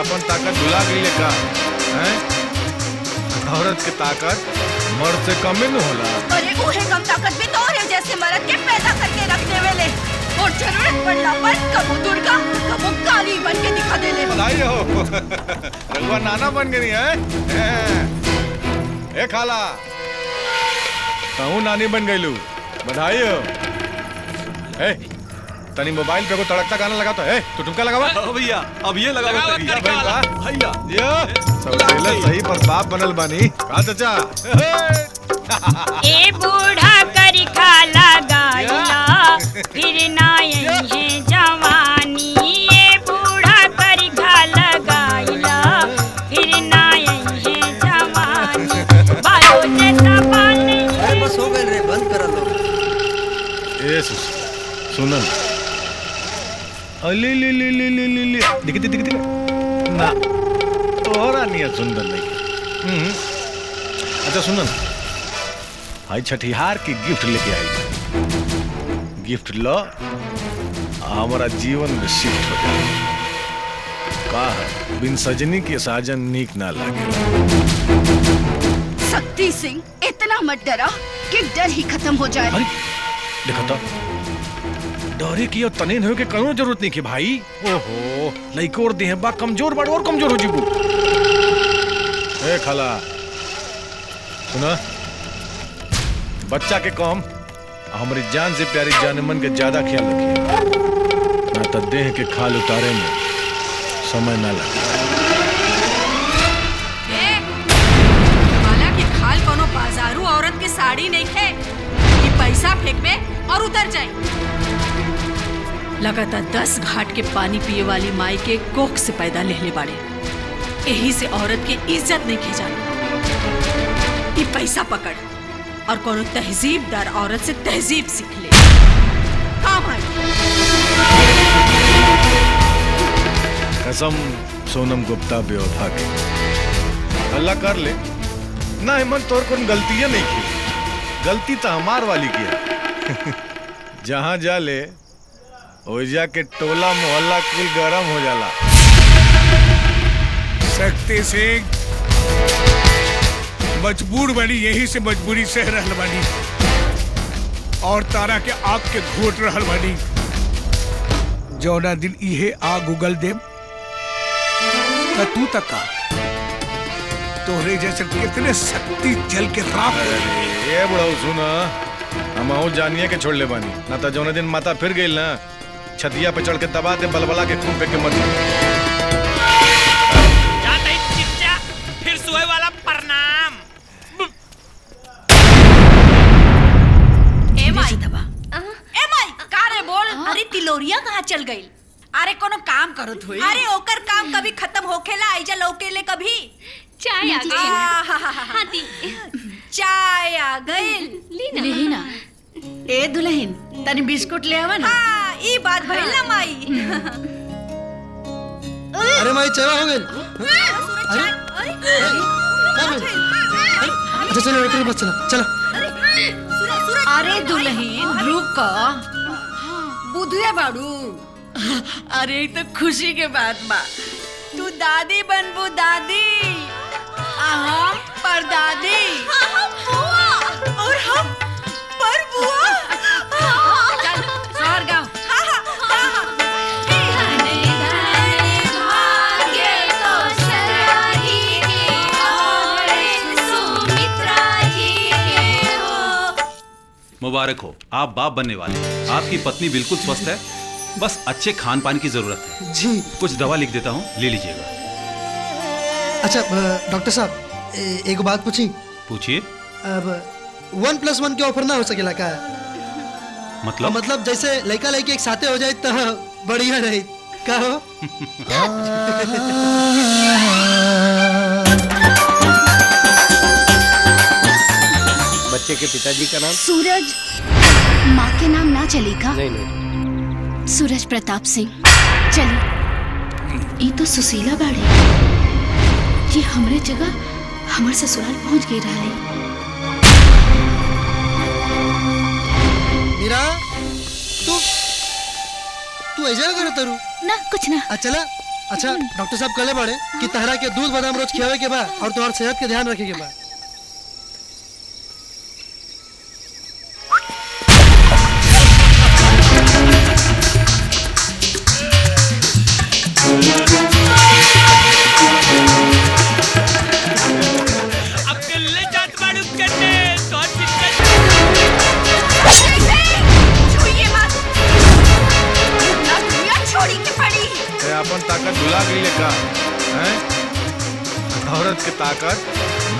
अपन ताकत भुला गई का हैं? औरत के ताकत मर्द से कम ही न होला। अरे उहे कम ताकत भी तो है जैसे मर्द के पैदा करके रख देवेले और जरूरत पड़ला पर कबू दुर्गा कबू काली बन के दिखा देले। बधाई हो, रघुआ नाना बन गई है। ए खाला तहू नानी बन गईलू, बधाई हो। ए तनी मोबाइल पे को तड़कता गाना लगा तो ए तू ठुमका लगावा। भैया अब ये लगावा भैया ये सौतेला सही पर बाप बनल बानी का चाचा। ए बूढ़ा कर खाला गाइला फिर ना है जवानी। ए बूढ़ा कर खाला गाइला फिर ना है जवानी। बालो जैसा बाल अरे बस हो गए रे, बंद कर लो। ए सुनन अली ली ली ली ली ली दिख दिख दिख ना तोहरा नियत सुंदर नहीं। अच्छा सुनन, आई छठिहार की गिफ्ट लेके आई। गिफ्ट लो हमारा जीवन में शिफ्ट हो जाए। का बिन सजनी के साजन नीक ना लागे। शक्ति सिंह इतना मत डरा कि डर ही खत्म हो जाए। अरे देखो तो डरे की और तनेन हो के करो जरूरत नहीं की भाई। ओहो लइको और देह बा कमजोर बड़ और कमजोर हो जीबू। ए खाला सुना, बच्चा के कम हमारी जान से प्यारी जानमन के ज्यादा ख्याल रखिए ना तो देह के खाल उतारे में समय ना लगे। माला की खाल कोनो बाजारू औरत के साड़ी नहीं है कि पैसा फेंकबे और उतर जाए। लगातार 10 घाट के पानी पिए वाली माई के कोख से पैदा लेहले बाड़े, यही से औरत के इज्जत नहीं खेजानी। ये पैसा पकड़ और कोनो तहजीबदार औरत से तहजीब सीख ले। काम आई कसम सोनम गुप्ता बेवफा के अल्लाह कर ले ना हेमंत, तोर कोन गलती नहीं की, गलती तो हमार वाली किया। जहाँ जा ले ओइजा के टोला मोहल्ला कुल गरम हो जाला। शक्ति सिंह मजबूर बनी, यही से मजबूरी सह रहल बानी और तारा के आग के घोट रहल बानी। जौना दिन इहे आग उगल देम त तू तक का तोहरे जैसे कितने शक्ति जल के राख। ए बुढ़ऊ सुना, हम आहू जानिए के छोड़ ले बानी ना तो जौना दिन माता फिर गई ना छतिया पे चढ़ के दबा दे बलबला के खून फेंक के मर जाता ही चिच्चा फिर सुबह वाला प्रणाम। ए माई ए माई का रे बोल। अरे तिलोरिया कहाँ चल गई? अरे कोनो काम करत होई। अरे ओकर काम कभी खत्म होखेला आइजा लौकेले कभी। चाय आ गई। हाँ दी चाय आ गई। ली ना। ए दुल्हन तनी बिस्कुट ले आवा ना। हाँ ई बात भइल ना माई। अरे माई चाय हो गई। अरे अच्छा चलो डॉक्टर बस चलो चलो। अरे दुल्हन रुक, बुधुए बाड़ू। अरे तो खुशी के बात बा, तू दादी बनबू दादी, हम परदादी और हम पर बुआ। चल शहर गाँव। मुबारक हो, आप बाप बनने वाले हैं। आपकी पत्नी बिल्कुल स्वस्थ है, बस अच्छे खान पान की जरूरत है जी। कुछ दवा लिख देता हूँ, ले लीजिएगा। अच्छा डॉक्टर साहब एक बात पूछी? पूछिए। अब 1+1 के ऑफर ना हो सकेला का? मतलब? मतलब जैसे लड़का लड़की एक साथे हो जाए तो बढ़िया रही का हो? बच्चे के पिताजी का नाम? सूरज। माँ के नाम ना चलेगा? नहीं नहीं। सूरज प्रताप सिंह। चलो ये तो सुशीला बाड़ी जी हमरे जगह हमर ससुराल पहुंच गई रहा। मीरा तू तू ऐसा कर तरू ना कुछ ना। चला अच्छा डॉक्टर साहब कहले बड़े कि तहरा के दूध बादाम रोज खियावे के बा और तुम्हार सेहत के ध्यान रखे के बा। अकेले जात बाड़ू कन्ने तोर छुइए मत, ना दुनिया छोड़ी के पड़ी। ए, अपन ताकत भुला गई का हैं? औरत के ताकत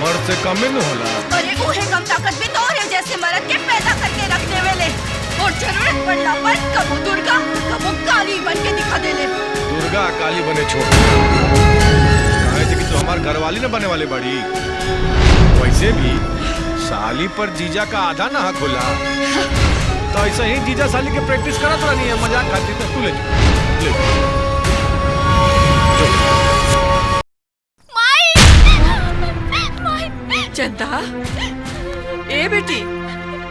मर्द से कम ही न होला। अरे उहे कम ताकत भी तोरे जैसे मर्द के पैदा करके रख देवेले और जरूरत पड़ला पर कबो दुर्गा कबो काली बन के दिखा देले। दुर्गा काली बने छोड़, काहे से कि तू हमार घरवाली न बने वाले बड़ी। वैसे भी साली पर जीजा का आधा ना हक होला, तो ऐसे ही जीजा साली के प्रैक्टिस करत रहनी है मजाक खातिर। तो तू ले जो, ले जो। चंदा, ए बेटी,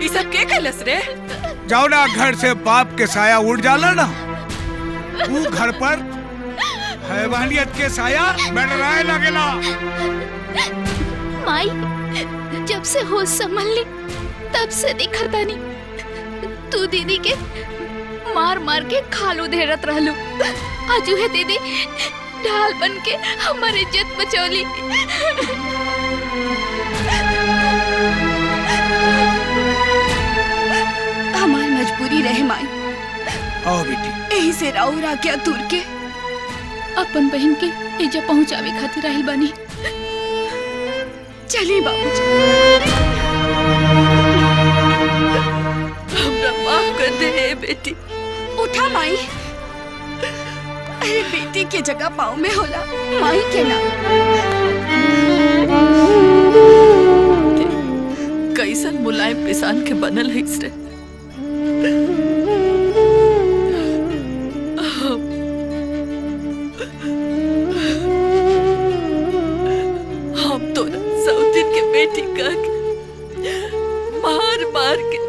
ई सब के कैलस रे? जाओ ना घर से बाप के साया उड़ जाला ना, वो घर पर हैवानियत के साया मंडराए लगेला। माई, जब से होश संभल ली तब से दिखता नहीं तू दीदी के मार मार के खालू धेरत रहलू। आज उहे दीदी ढाल बन के हमारी इज्जत बचौली। हमार मजबूरी रहे माई। आओ बेटी। यही से राउर आज्ञा दूर के अपन बहन के एजा पहुंचावे खातिर आइल बानी। चली बाबूजी। हमरा माफ कर दे ए बेटी। उठा माई, अरे बेटी के जगह पाँव में होला माई के ना। कैसन मुलायम पिसान के बनल है रे। हम तो सौतीन के बेटी कह के मार मार के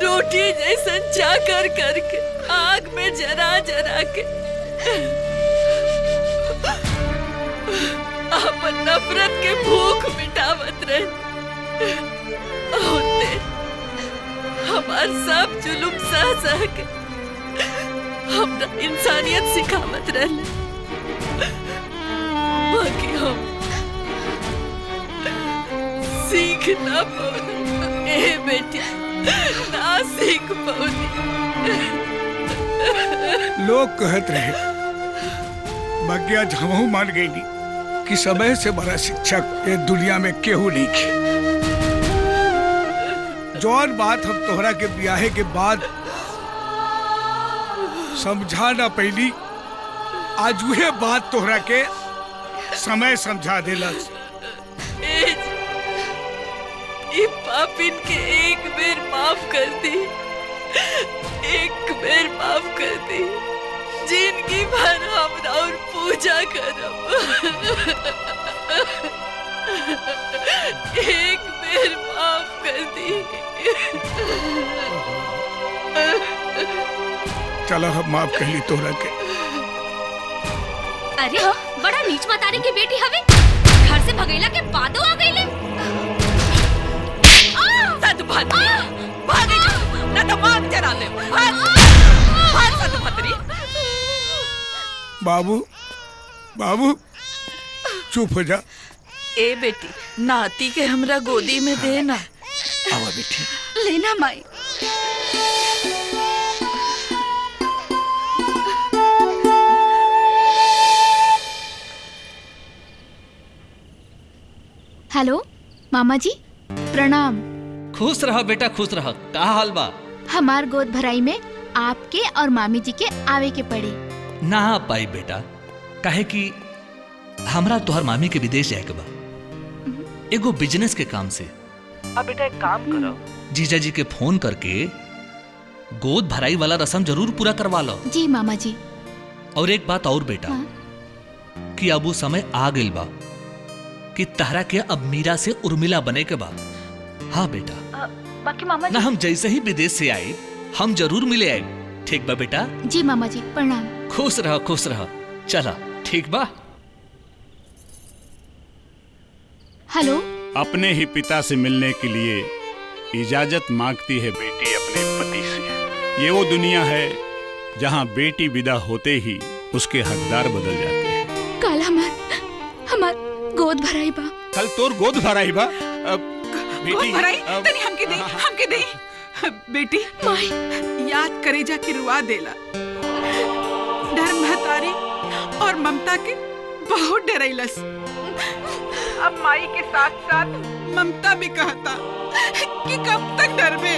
रोटी जैसन चाकर करके आग में जरा जरा के अपन नफरत के भूख मिटावत रहे। होते हमार सब जुलुम सह सह के हमरा इंसानियत सिखावत रहले। बाकी हम सीख ना पौनी ए बेटी, ना सीख पौनी। लोग कहत रहे, बाकी आज हमहू मान गई कि समय से बड़ा शिक्षक ये दुनिया में केहू नहीं खे। जौन बात हम तोहरा के ब्याहे के बाद समझा ना पैली, आज वह बात तोहरा के समय समझा देलस। ए जी, पापिन के एक बेर माफ कर दी, एक बेर माफ कर दी, जिंदगी भर हम और पूजा करब। एक बेर माफ कर दी। चलो हम माफ कर ली तोहरा के। अरे बड़ा नीच मतारी की बेटी हवे, घर से भगैला के बादो आ गईले। सदभद्री भाग ना तो मांग जरा ले। भाग भाग सदभद्री। बाबू बाबू चुप हो जा। ए बेटी, नाती के हमरा गोदी में दे ना। आवा बेटी। लेना माई। हेलो मामा जी, प्रणाम। खुश रह बेटा, खुश रह। का हाल बा? हमार गोद भराई में आपके और मामी जी के आवे के पड़ी। ना पाई बेटा, काहे कि हमरा तोहर मामी के विदेश जाए के बा, एगो बिजनेस के काम से। अब बेटा एक काम करो, जीजा जी के फोन करके गोद भराई वाला रस्म जरूर पूरा करवा लो। जी मामा जी। और एक बात और बेटा, हाँ? कि अब वो समय आ गइल बा कि तहरा के अब मीरा से उर्मिला बने के बा। हाँ बेटा। बाकी मामा जी ना, हम जैसे ही विदेश से आए हम जरूर मिले आए। ठीक बा बेटा? जी मामा जी, प्रणाम। खुश रहो, खुश रहो। चला ठीक बा। हेलो। अपने ही पिता से मिलने के लिए इजाजत मांगती है बेटी अपने पति से। ये वो दुनिया है जहां बेटी विदा होते ही उसके हकदार बदल जाते हैं। कल हमार हमार गोद भराई बा। कल तोर गोद भराई बा? गोद भराई? तनी हमके दे, हमके दे बेटी। माई याद करे जा के रुआ देला। डर महतारी और ममता के बहुत डरैलस। अब माई के साथ साथ ममता भी कहता कि कब तक डरबे।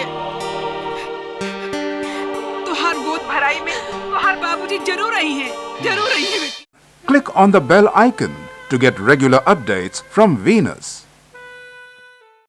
तुहार गोद भराई में तुहार बाबूजी जरूर आई हैं, जरूर आई हैं बेटी। Click on the bell icon to get regular updates from Venus.